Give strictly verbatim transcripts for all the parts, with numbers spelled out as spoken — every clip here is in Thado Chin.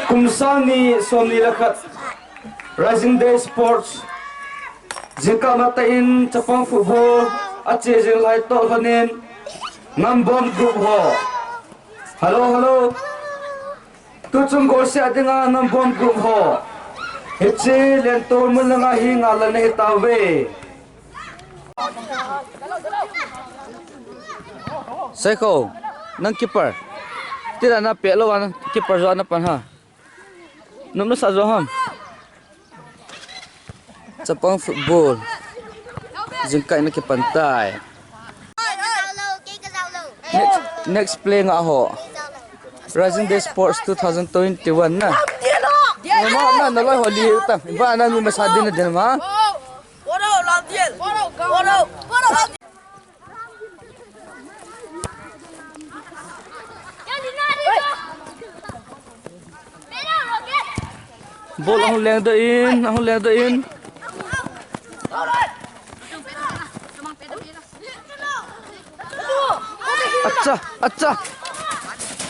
Kum sang ni som ni le khat Rising Day Sports. Jingkah matah in chapang football ache jing lai toh lhonin Ngambom group ho. Hello, hello. Tuchung goal seh dinga Ngambom group ho. Hiche Lentol mun langa hi ngahlana hi tauve. Saikho, nang keeper. Tira na peh lou a, nang keeper jo na pan ha. Nom nasa jo ham. Chapang football. Jingkah in akipan tai. Next, next play nga ho. Rising Day Sports two thousand twenty-one na. Na, na, na loi ho li ta. Ba na mi masa din na din ma. Ball ahung leng doh in, ahung leng doh in. Acha, acha.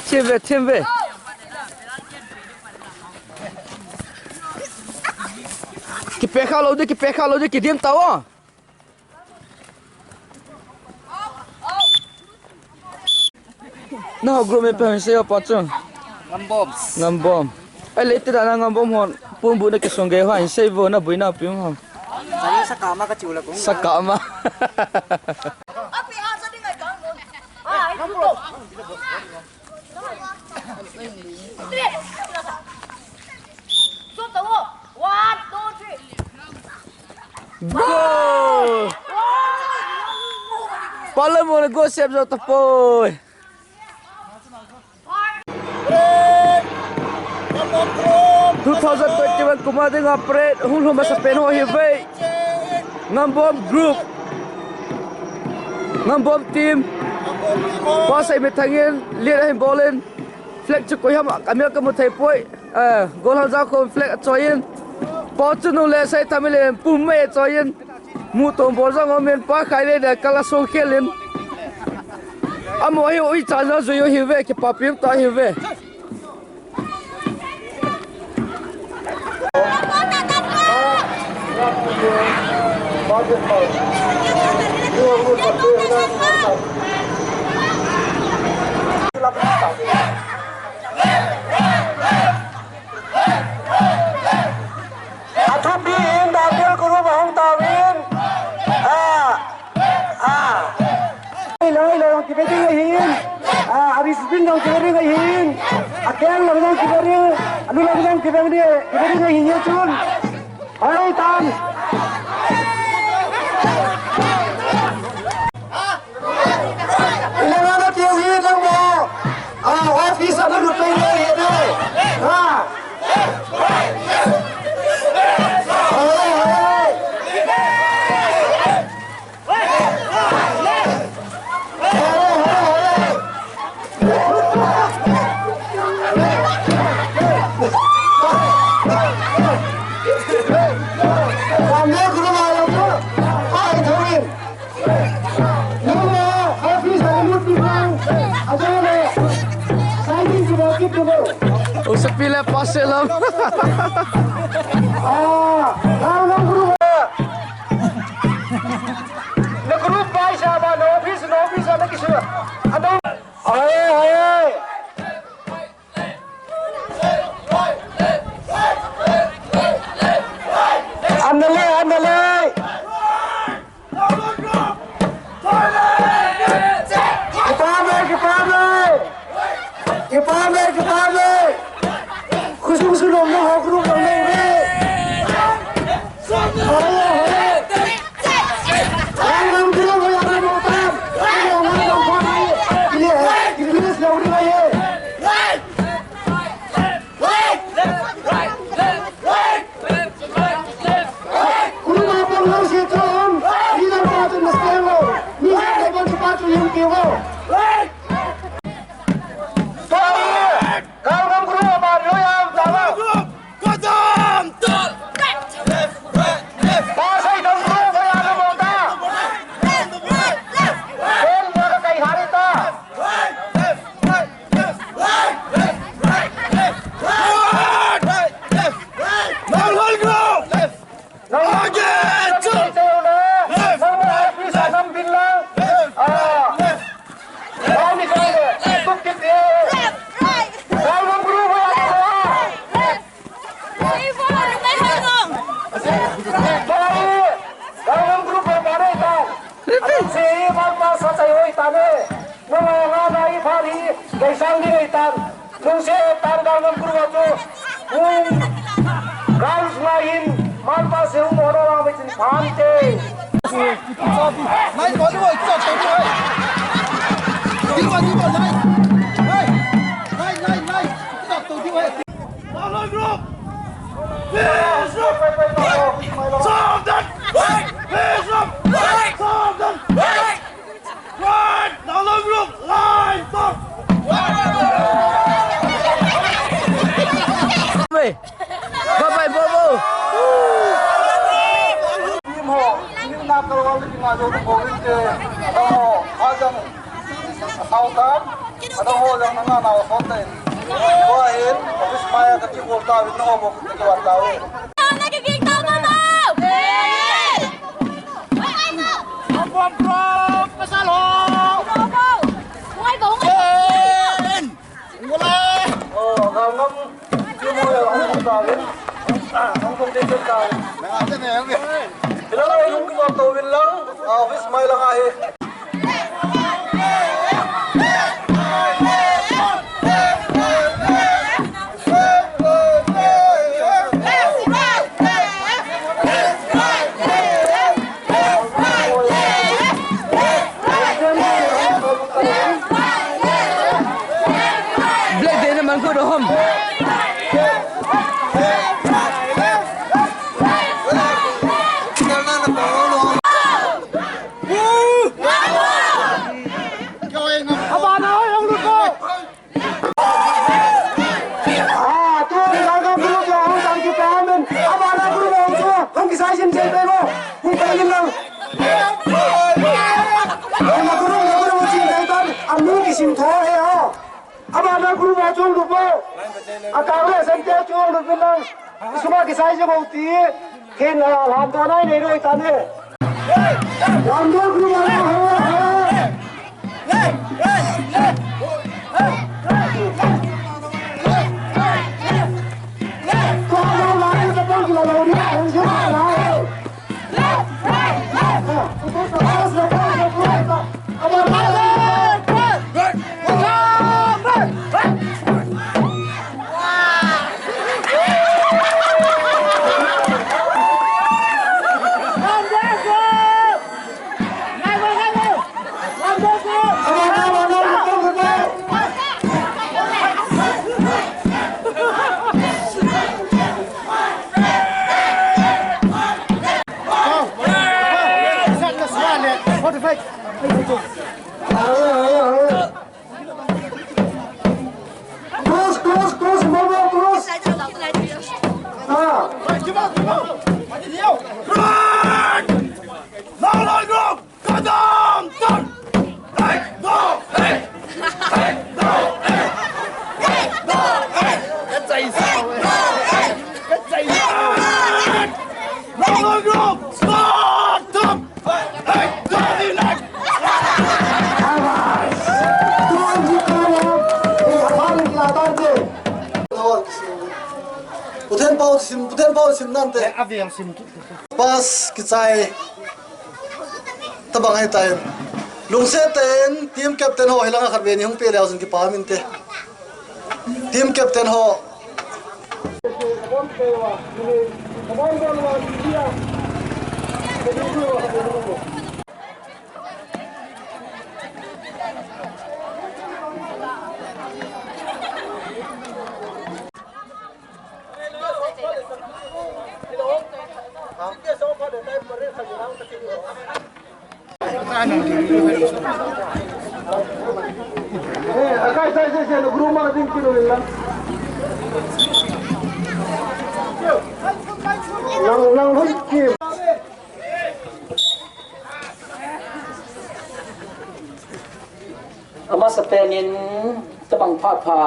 Them ve, them ve. Kipe kha lou ding, kipe kha lou ding, kidim tao. Nangho group min pen sei o pa chu. Ngambom. Ngambom. Ai le ti da na Ngambom hon. Pun bu na kisong ge ho, sei vo na buina pi ho. Saka ma ka chu la kung. Saka ma. Goal! Palamon goal save jo tapoi. Two thousand twenty-one kum a dinga parade hung lhung masapen ho hi ve. Ngambom group. Ngambom team. Pa Seimithang in lead ahin bol in. Flag chu koi ham a, amel kamu thei poi. Eh, goal hal ja khom flag achoiyin. Pa Chunung le Seitham in le pum mai achoiyin. Mu tom bol jong umin, Pa Khaile le kala song khelin. Amaho hi ui cha ja jui u hi ve, kipapi um ta hi ve. Athupi in Daniel group ahung tauvin. Ah. Ah. Loi, loi, jong kibe ding ahin. Ah, Aris bin jong kibe ding ahin. Akeng lang jong kibe ding. Anu lang jong kibe ding, kibe ding ahin ye chun. Hoi tan. Ilang ana keu hi nang mo. Ah, office ana lut pai le he de. Ha. Hoi, hoi. Usapi le pass lam. Ah, nang nang guru. Na group pai sa ba, na office, na office na kisu. Ano? Aye, aye. Andale, andale. Kipame, kipame. Kipame, kipame. Khusung su lom na ho group lom na. Pai, Gangnam Group ho pa nei tan. Anung se hi malpa sa chai hoi tan e. Nung a nga na i pha hi, Gaisang di nei tan. Nung se tan Gangnam Group ho chu. Nung Girls ngai hin, malpa se hung ho lo lang ve chin phan te. Nai, bol, bol, chop, chop, chop. Di, bol, di, bol, nai. Nai, nai, nai, nai. Chop, chop, chop. Follow group. Please, stop. Stop that. Please, stop. Stop that. Right! Down the group! Line up! Bye bye, Bobo! Team ho, team na karwal ki ma jo ko te, ho, ajang, sautan, ada ho jang na na ho te. Wa hin, office maya ka ki bol ta, win ho bo ki wa ta we. Na ki ki ta ta ta. Hey! Bom, bom, pasal ho! Bom, bom! Ngai bom, ngai bom! Chen! Ngulai! Oh, ngam ngam. Kimo ya, ang kong tawin. Ah, ang kong tawin. Nga, dyan eh, okay. Ilang ay yung kimo tawin lang. Ah, office, may lang ahi. Black Day na man ko dohom. Abana, oi, ang luto! Ah, tu ni Gangnam Group ho, hung tang ki payment. Abana group ho chu, hung kisai sim sim pe lo. Hung payment lang. Ama group, ama group ho chin dai tan. Ami kisim tho he ho. Abana group ho chu lupo. Akang le san te chu lupo lang. Suma kisai sim ho ti. Ken, ah, lamdon nei nei roi tan e. Lamdon group a, What the fuck? Cross, cross, cross, Bobo, cross. Ah. Run! Run! Run! Run! Kadam! Turn! Hey! Go! Hey! Hey! Go! Hey! Hey! Go! Hey! Hey! Go! Hey! Hey! Go! Hey! Run! Run! Run! Stop! Stop! Pathen pau sim, Pathen pau sim nante. Pass kichai. Tabang ahitai. Lungset tah in team captain ho hilanga khatvei ni hung pe leu chun kipa minte. Team captain ho. Amasapen in tabang phat pha.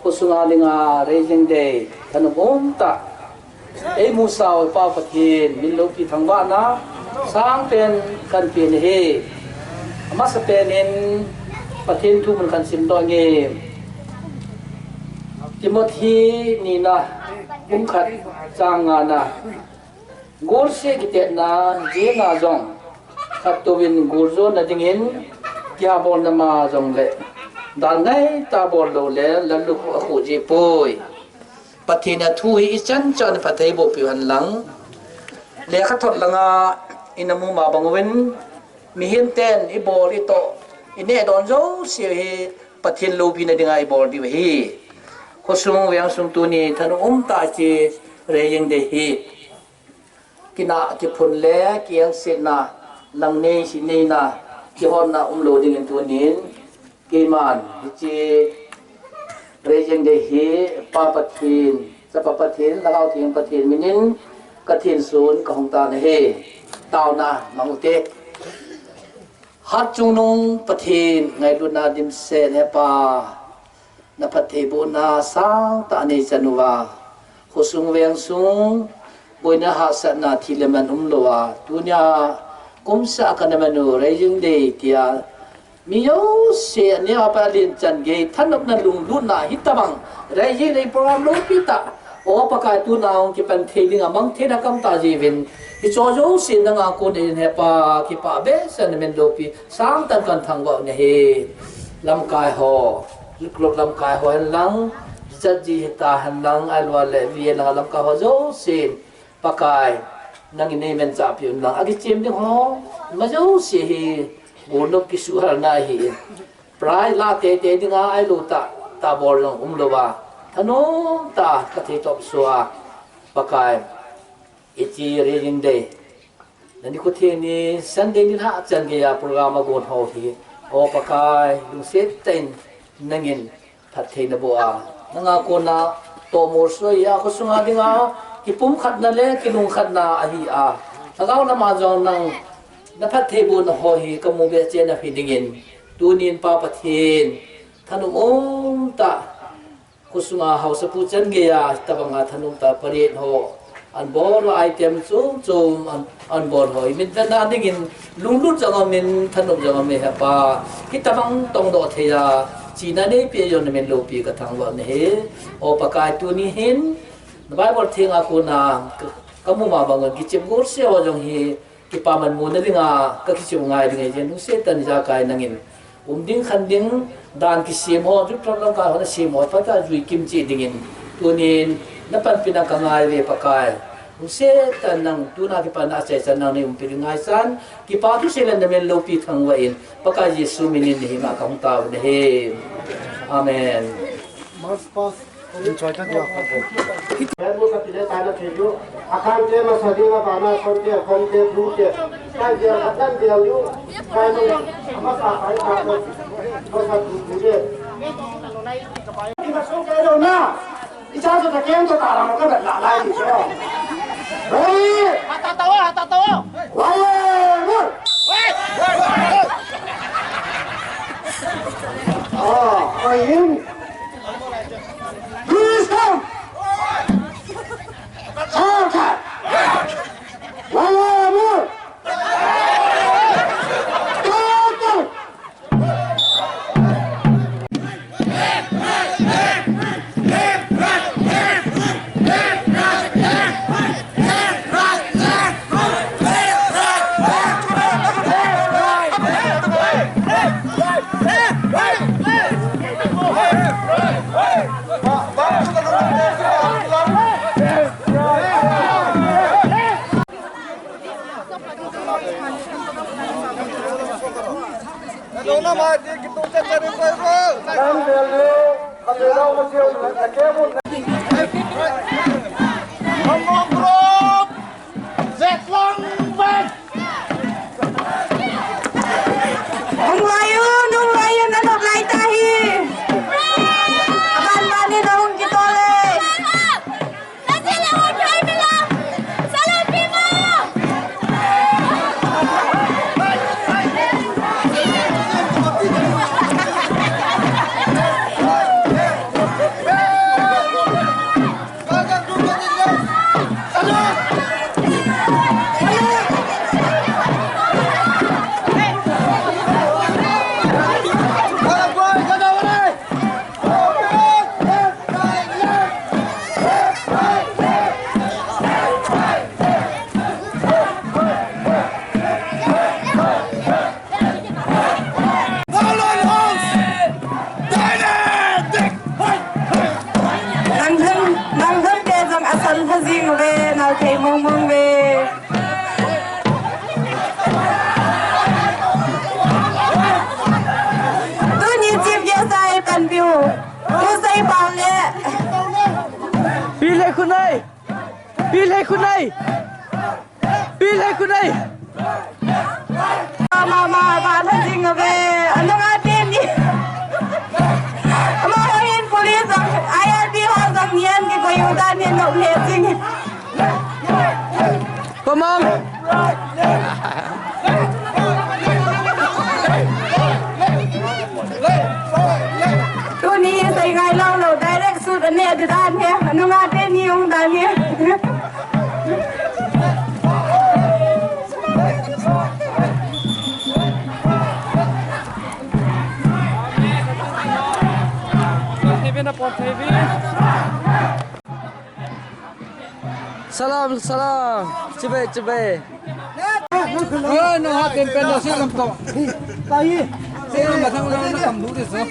Khosunga dinga Raising Day thanop umtah eimusao Pa Pathen min loupi thangvahna sangpen kahin pe ahi. Amasapen in Pathen thu mun kahin simdoh inge. Timothy nina Kum khat chang ngana, gulse kitetna jeng a jong khat touvin gul jona dingin kihabolna ma jongle dan ngaitah bol lou le lallukhuh akhuh jipoi. Pathen a thu hi ichan chan phatthei boh piu hen lang. Lekhathot langa ina mu ma bang uvin, mihem ten ibol itoh, ineh don jouse hi Pathen loupina dinga ibol diu ahi. Khosung vengsung tuni thanom umtah a chi Raising Day hi kinah kiphun le kiengsetna, lang nei, si neina, kihonna umlou dingin tunin keiman hiche Raising Day hi Pa Pathen, Chapa Pathen, Lhagao Theng Pathen minin ka thensun kahung tan ahi. Taona mang ute. Hatchungnung Pathen, ngailutna dimset Hepa, na phattheibohna sangtah nei chan uva, khosung vengsung boina hahsatna thi le man umlouva, tunia kumseh a kana man u Raising Day tia mi jouse aneo a pat a len chan gei thanopna lunglutna hitobang Raising Day program loupi tah, O Pakai, tuna hung kipan thei dinga mang theina kamtah jiuvin, hiche jouse nanga kon in Hepa, kipah behseh in na min loupi sangtah in kathangvah u ahi. Lamkai ho, Youth Club lamkai ho hen lang, J J hita hen lang, ahilou le V A langa lamkai ho jousen, Pakai, nangin nei manchah piu hen lang, akichem ding ho, ima jouse hi, golnop kisuhhalna ahi. Prize la teitei dinga ahilou tah, tah bol jong umlouva, thanom tah a kathei topsuh a, Pakai, hiche Raising Day na nikho theng ni Sunday nilhah chan geiya program agon ho hi, O Pakai, lungset tah in nangin phatthei naboh a, nanga kona tomolso a, khosunga dinga kipumkhatna le kilungkhatna ahi a, lhagao lama jong nang na phattheibohna ho hi kamu behseh na hi dingin, tunin Pa Pathen, thanom umtah, khosunga haosapu chan geiya tobanga thanom tah parade ho anbol, item chom chom an, anbol ho hi min vetna dingin lunglut jong umin, thanom jong umin Hepa, hitobang tongdoh theiya china neipeh jong na min loupi kathangvah u ahi. O Pakai, tuni hin na Bible thenga kona ka, kamu ma bang un kichem golse ho jong hi kipaman muna dinga kakichem ngai ding ahi, lungset tah in ijakai nangin um ding khen ding, dan kisem ho, Youth Club lamkai ho nasem ho phatah a jui kimcheh dingin tunin na panpina kangai uve Pakai. Lungset tah in nang tuna kipat a achaichan nang nei umpi ding ngaichan, kipa thusei le na min loupi thangvah in, Pakai Jesu minin na hima kahung tao u ahi. Amen. March past. Ready? Hata tao, hata tao. Fire! Ah, fire! Please come! Soldier! Fire! Soldier! Hung lai un, hung lai un, anop lai tahi. Aban ban in ahung kito le. Pi lei khunei. Pi lei khunei. Mama, ba na jing ave. Anung a teni. Ama hoin police ang, I R B ho ang nian ki ko yudan ni no le jing. Komang. Tuni sai ngai lou lou, direct shoot ane adi dan he. Anung a teni ung dan he. Salam, salam. Chibai, chibai. Oi, no ha pen pen no se lam to. Tahi. Se lam thang lam na kam du de so. Eh,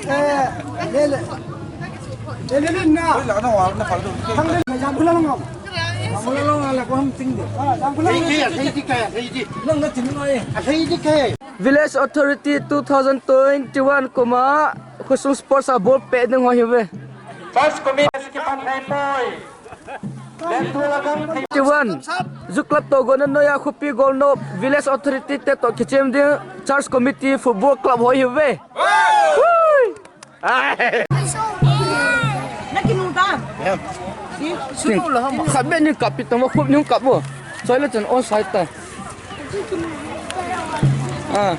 le le. Le le le na. Oi, la na wa na fal du. Thang le na jam bula ngam. Jam bula ngam la ko ham ting de. Ah, jam bula. Thei ji, thei ji ka, thei ji. Nang na ting no e. Ah, thei ji ka. Village Authority two thousand twenty-one kuma Khosung Sports a ball pe ding ho hi ve. First committee ki pan thei poi. Twenty-one. Zu Club toh gona noya khopi golnop Village Authority te toh kichem ding Church Committee Football Club ho hi ve. Hui! Ai. Na kinu ta? Em. Si, sunu lo ham. Khat be ni kap pi tong, khup ni kap bo. Choi le chun onside ta. Ah.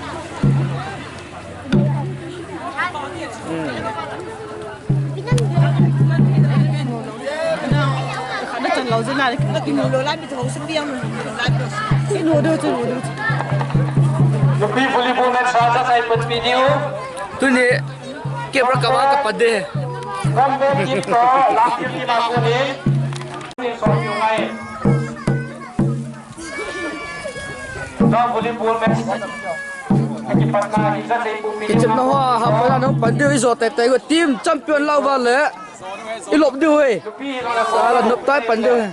Nupi volleyball match sa sa sai pat video. Tuni camera ka ba ka pade. Kam be kit to, last year ni ma ko ni. Ni so yu ngai. Kichepna hoa, ha, pala nang pan diu ijo tai tai go team champion lau va le. Ilop diu he. Sala nop tai pan diu he.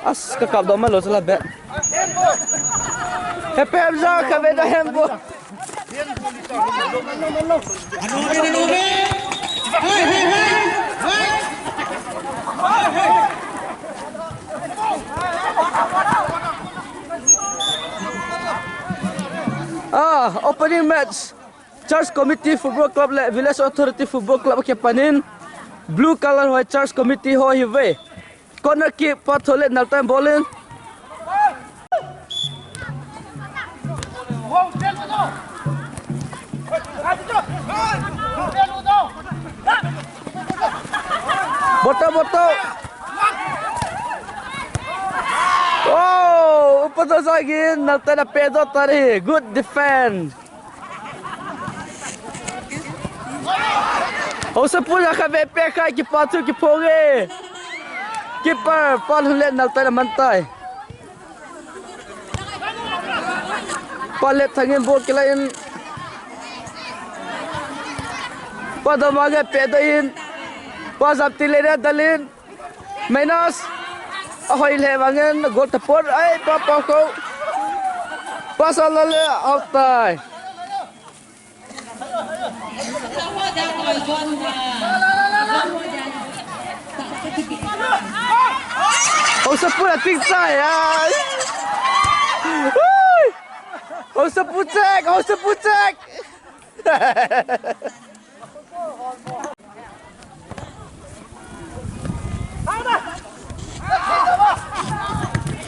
As ka kap do ma lo sala be. He pem ja ka ve da hem bo. Ah, opening match. Church Committee Football Club le Village Authority Football Club kipanin blue color hoi Church Committee ho hi ve. Corner kick pa thole naltai ball in. Boto, boto. Oh, upa to sagin naltai na pedo tari. Good defense. Hausapu a khatvei pet khai, keeper chu kiphong e. Keeper, pa lhun le naltai na mantai. Pa Letthangin ball kilai in. Pa Damage pet doh in. Pa Jamtile na dalin. Minus. Ahoi le vangin goal tapon. Ai, pa pa ko. Pasal le out tai. Hausapu a ting chai ai. Hausapu check, Hausapu check.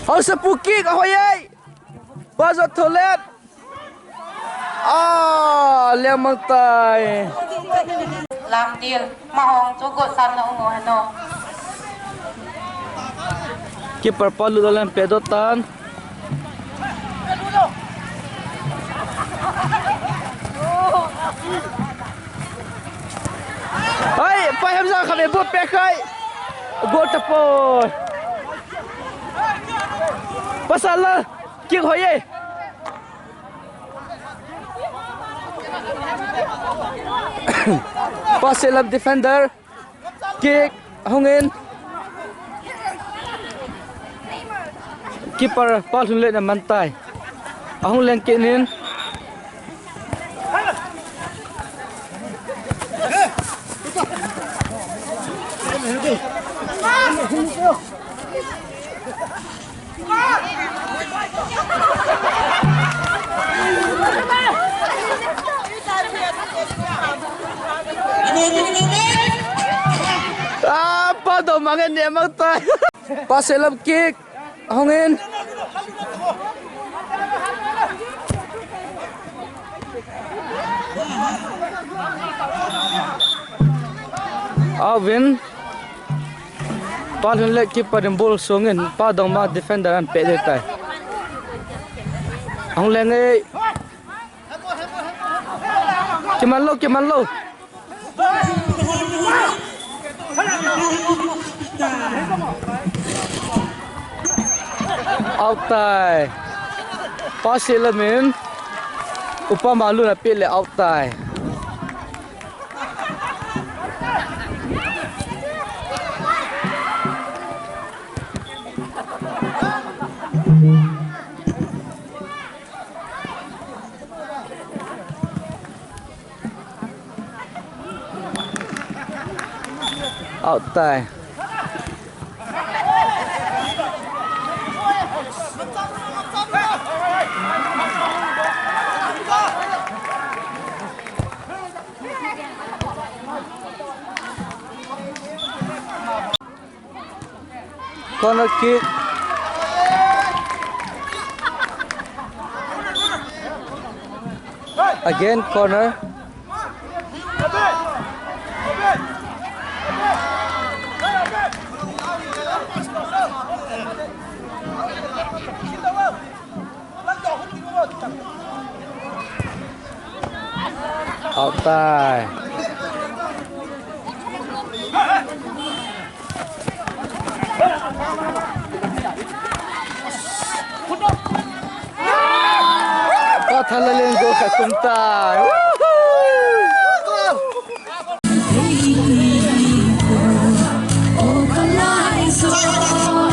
Hausapu kick, ahoi ai. Pajot tholet. Ah, liang mang tai. Lamdil, mahong chu gotsan na umu heno. Keeper pa lut a len pedoh tan. Ai, pa Hemjang khatvei ball pet khai. Goal tapon. Pasal la, kick hoi e. Pass lam defender. Kick, hung in. Keeper Palhunlet in aman tai. Ahung leng kit in. Ah, Pa Dongmang in ne mang tai. Pass, lap kick. Hung in. Avin. Palhunlet keeper in ball sung in, Pa Dongmang defender ahin pe ding tai. Hung leng e. Kiman lou, kiman lou. Out tai. Pass lam in. Upa Malun ape le out tai. Out tai. Corner kick. Again, corner. Out tai. Pathan Lalin goal khat tum tai. Woohoo!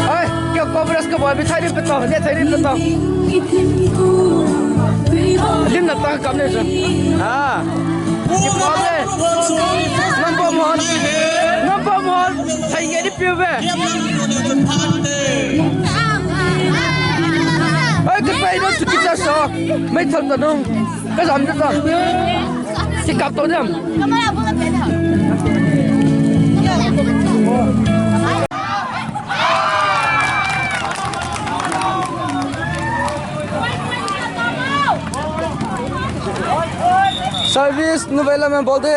Ai, kei Cobras ka bol, mi thai din pe to, ne thai din pe to. Lim na ta kam ne sa. Ha. Ki bol le. Number one. Number one. Thai nge di piu ve. Ai, ka pai no su ki cha so. Mai thal ta nung. Ka jam ta. Sikap to jam. Service, nu vela men bol de.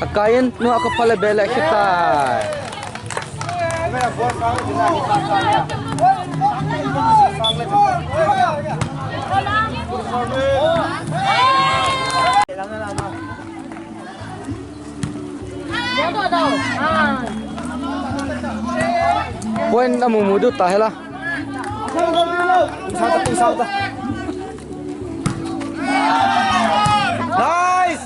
Akai in, nu aka pale bele kita. Point amu mu du ta hela. Nice!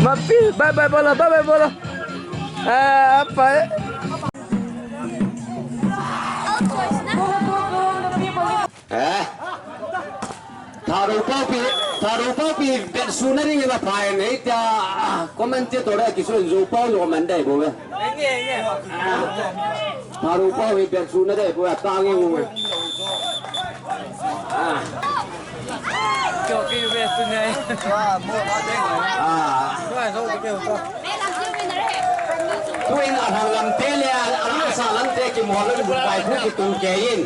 Mapi, bye bye bola, bye bye bola. Ah, apa? Eh? Tharou Pau pi, Tharou Pau pi, bet suna ring ila pai nei tia, ah, commentator a kisu Zou Pau lo man dai bo ve. Ah, Tharou Pau hi bet suna dai bo, a ta nge ngu ve. Ah. Kyo ki ve tu nei. Ah. Tuin a hang lam te le, a, a sa lam te ki mo lo bu pai bu ki tung ke in.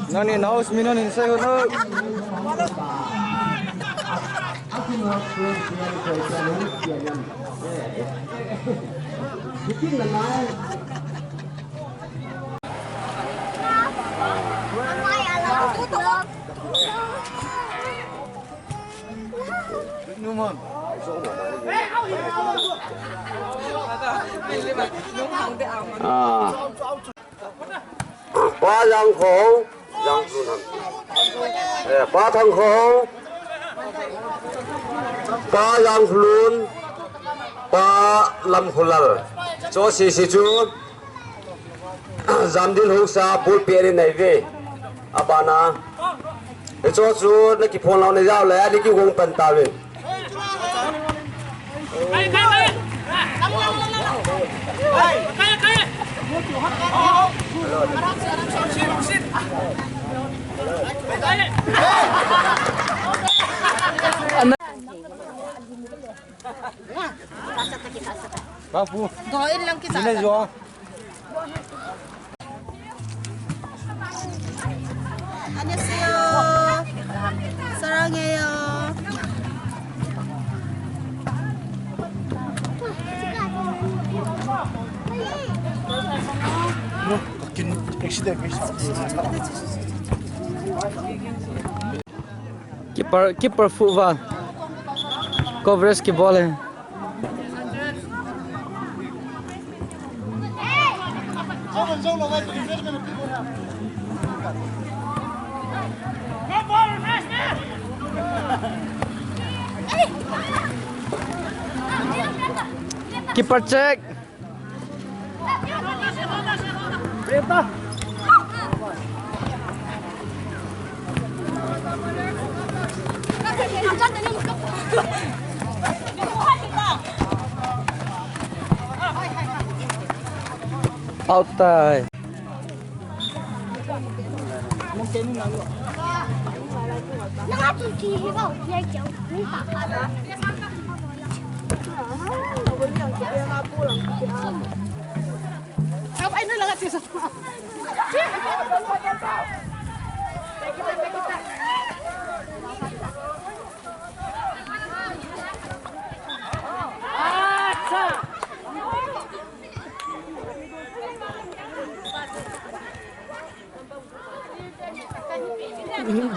Nani naus mi nani sai ho no. Numan. Ah. Pa Jangkhong, Jangkhong. Eh, Pa Thangkhong, Pa Jangkhong, Pa Lamkhulal. Cho si si chu. Jamdin Hausa, pulpit ni nai ve. Abana. Hicho chu na kiphong lou na jao le, ani kigong pan ta ve. Bang pu. Doin lang kita. Sini jo. 안녕하세요. 사랑해요. Keeper, keeper fuh va. Coverage kibol e. Keeper check. Out tai.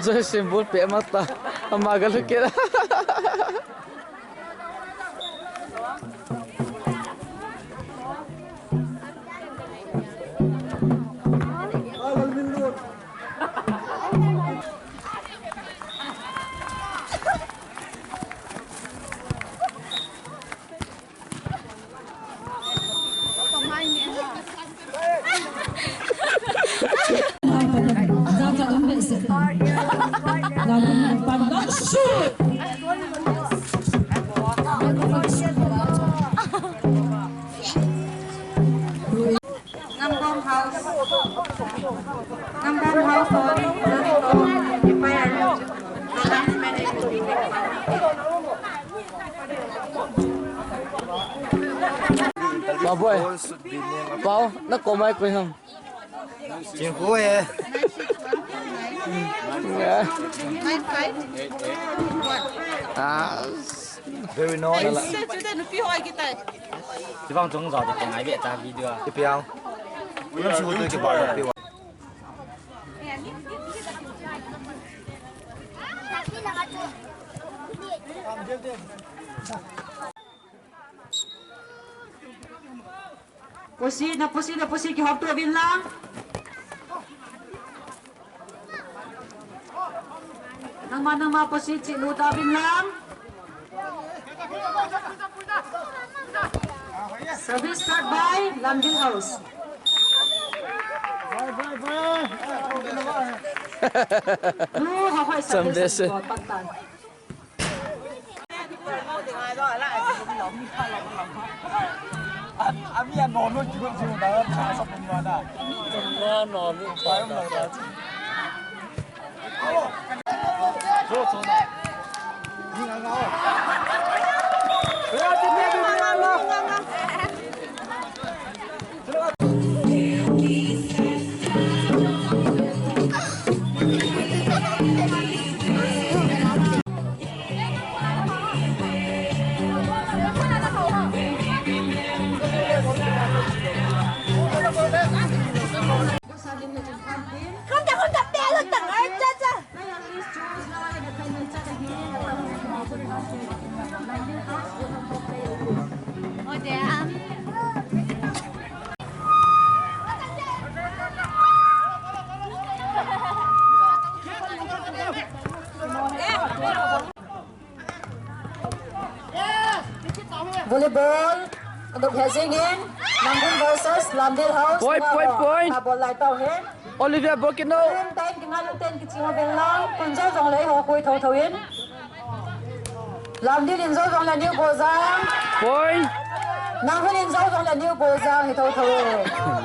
Joy symbol pe mata. Amaga lukira. Ngamgong House. Ngamgong House. Pao boy. Pao, na komai koi ham. Chinghu e. Yeah. Ah. Very nice. Chibang chung jao de ngai ve ta video a. Ipiang. Ulam si hotel ke ba pe wa. Pusi, na pusi, na pusi, kihop to vin lang. Nangma, nangma pusi, chi lu ta vin lang. Service start by Lamdil House. Lu, ha, hoi, service. Service. Pat tan. Volleyball, aduk he jingin, Nanghun versus Lamdil House. Point, point, point. Ball lai tau he. Olivia, ball kit no. Ten, ten, kinga lung ten, kiching ho bel lang, kun jo jong lei ho, kui tho tho in. Lamdil in jo jong le new ball jang. Point. Nanghun in jo jong le new ball jang, hi tho tho.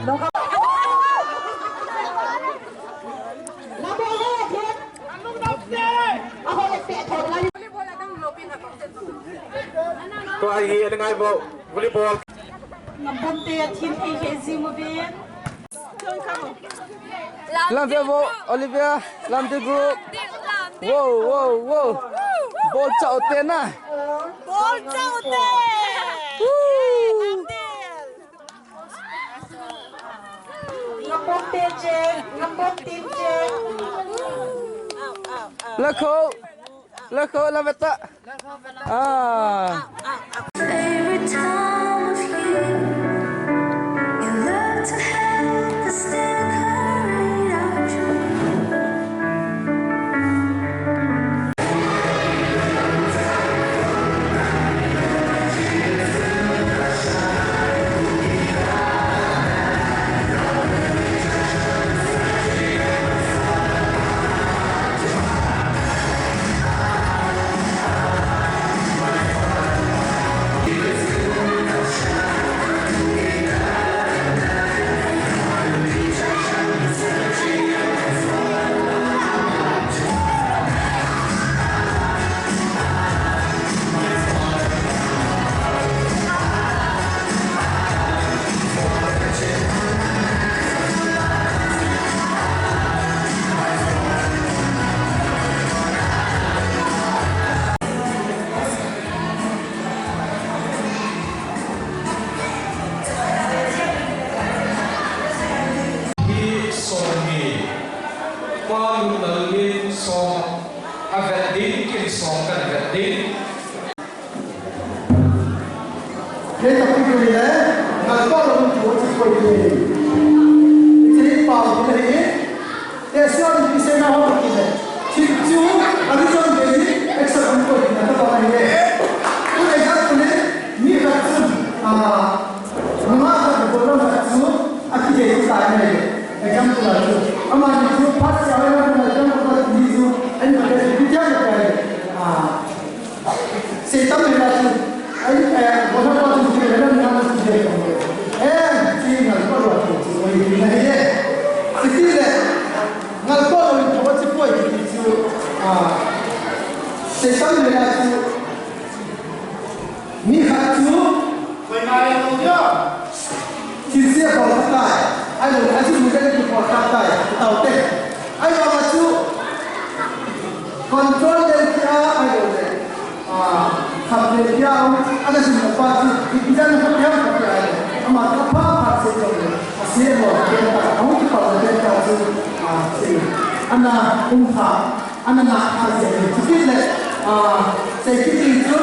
Nung kha. Tua hi, ana ngai vo, volleyball. Ngam bom te, a thim thei he jing uvin. Lam ve vo, Olivia, Lamdil group. Wow, wow, wow. Ball chau te na. Ball chau te. Woo. Ngam bom te che, ngam bom team che. Lakho, lakho, lameta. Ah. Favorite time of year. You love to have the still current of June. Hi song hi, Pa Lunlalmin song a vet ding, ken song kan vet ding. Kei ka pi kei le, ngal pa lo tu chi koi kei. Chi pa lo le hi. Te sua ni pi se na ho ki le. Chi chu, a ni chon de ni, extra hung koi na ta pa ni le. Tu le ga tu le, mi ka chu, a, ma ka ko na ka chu, a ki de ta ni le. Example a chu. Ama ni chu, pa se a na ka chu, a ni ka chu, ki ja ka. A, Seitam le la chu, ai, eh, bona pa chu chu le na na chu le ko. Eh, chi na ko lo chu chu, oi, na ye. Siti le, na ko lo chu, ko chi poi chu, ah, Seitam le la chu, mi khat chu, koi na ye lo ya. Thilse a bol kha tai, ahilou le, a thilse a bol kha tai, tao te. Ahilou le chu, control del kia, ahilou le, ah, khap del kia, ana sim pa chu, ikijan kha kia, kha kia, ama ka pha pha se jong le, a se bol kia ta, a hung kipa del kia chu, ah, se. Ana um kha, ana na kha se, chu kit le, ah, se kit chu,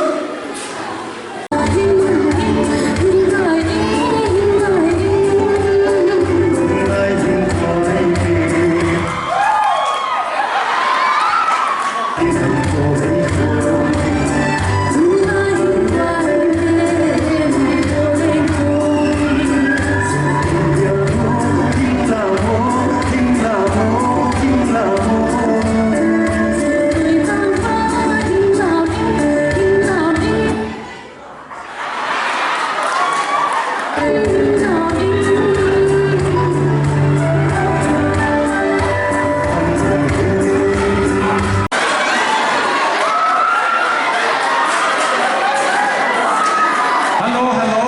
Hello, hello.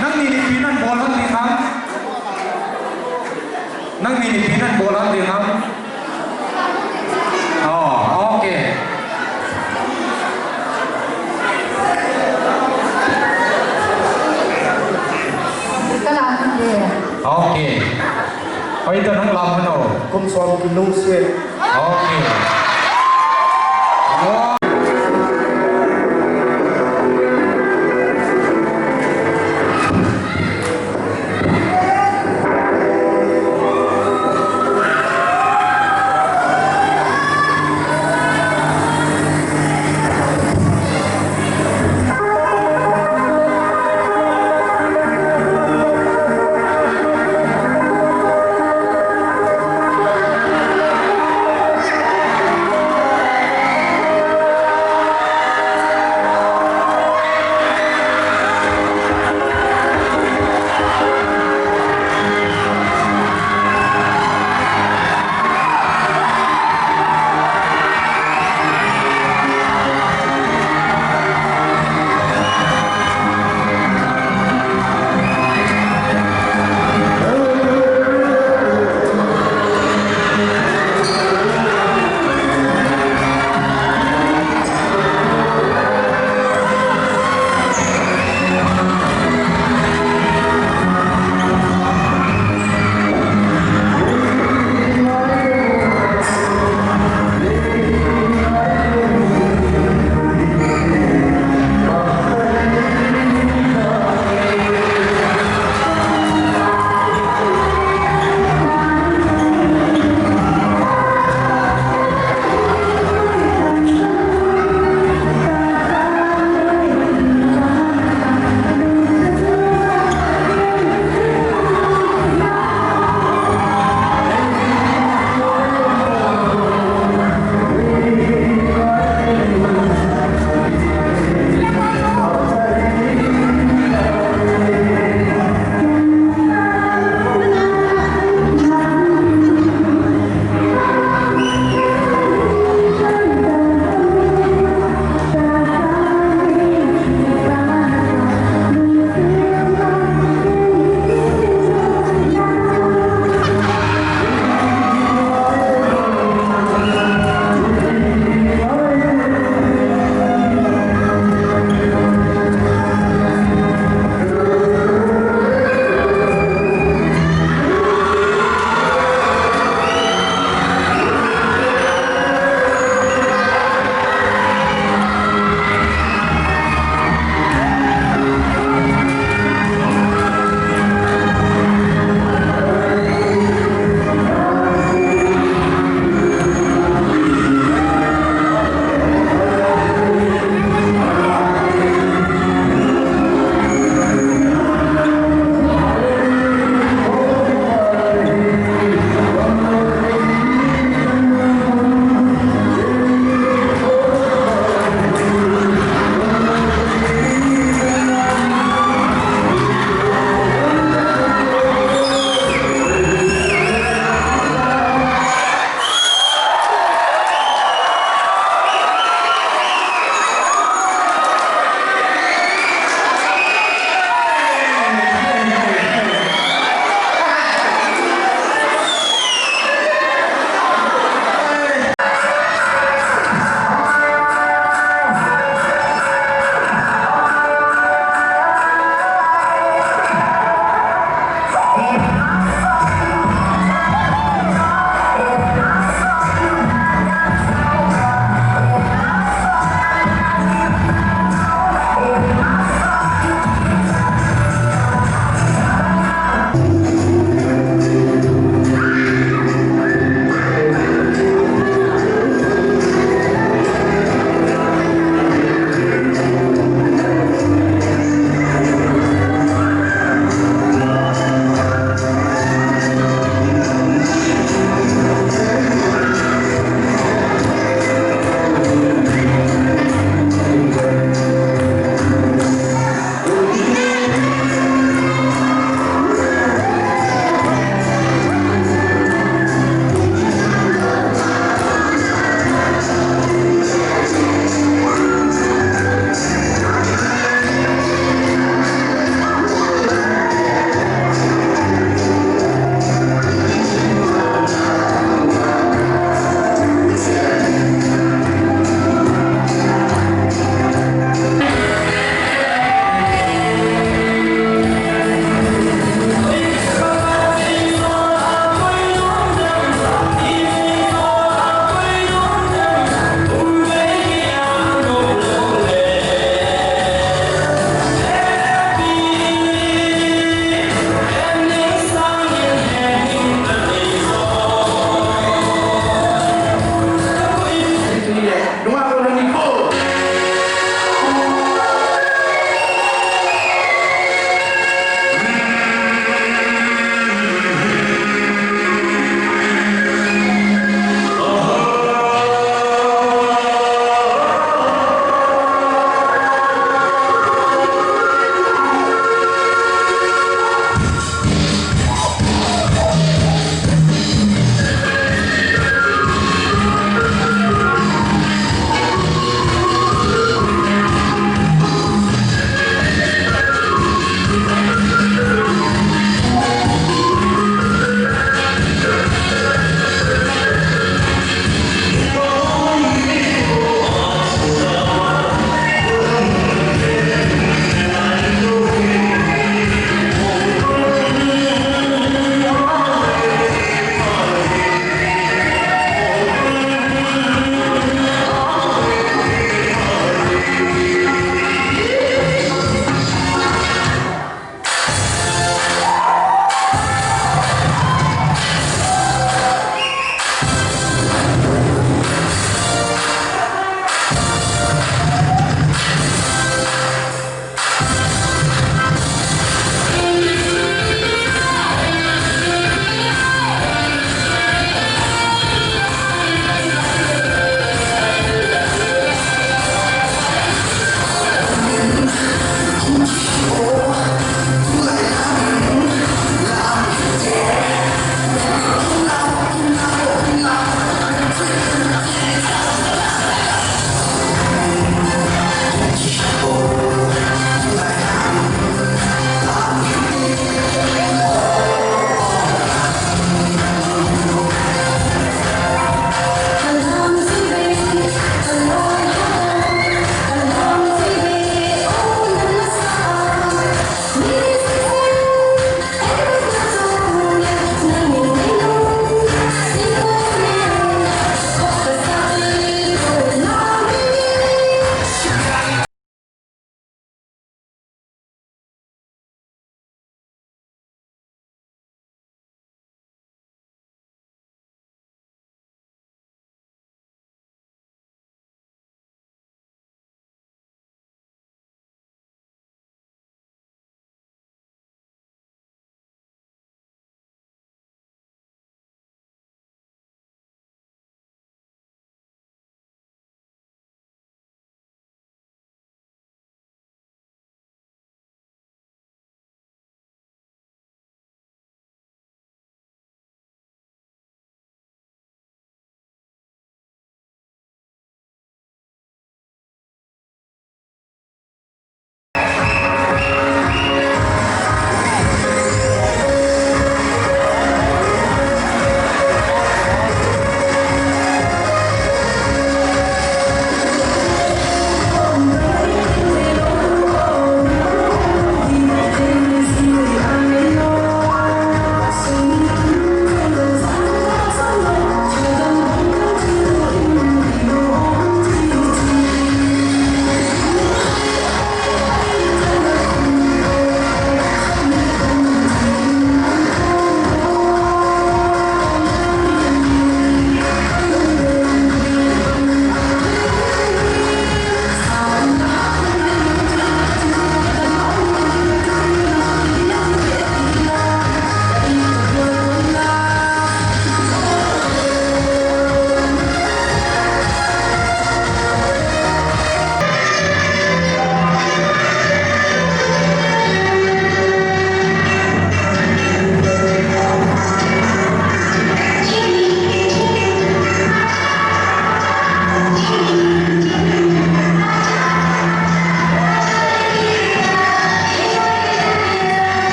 Nangni nipi nan bol hon ding ham? Nangni nipi nan bol hon ding ham? Oh, okay. Ka lam e. Okay. Hoitah nang lam hon o. Kum som kilungset. Okay.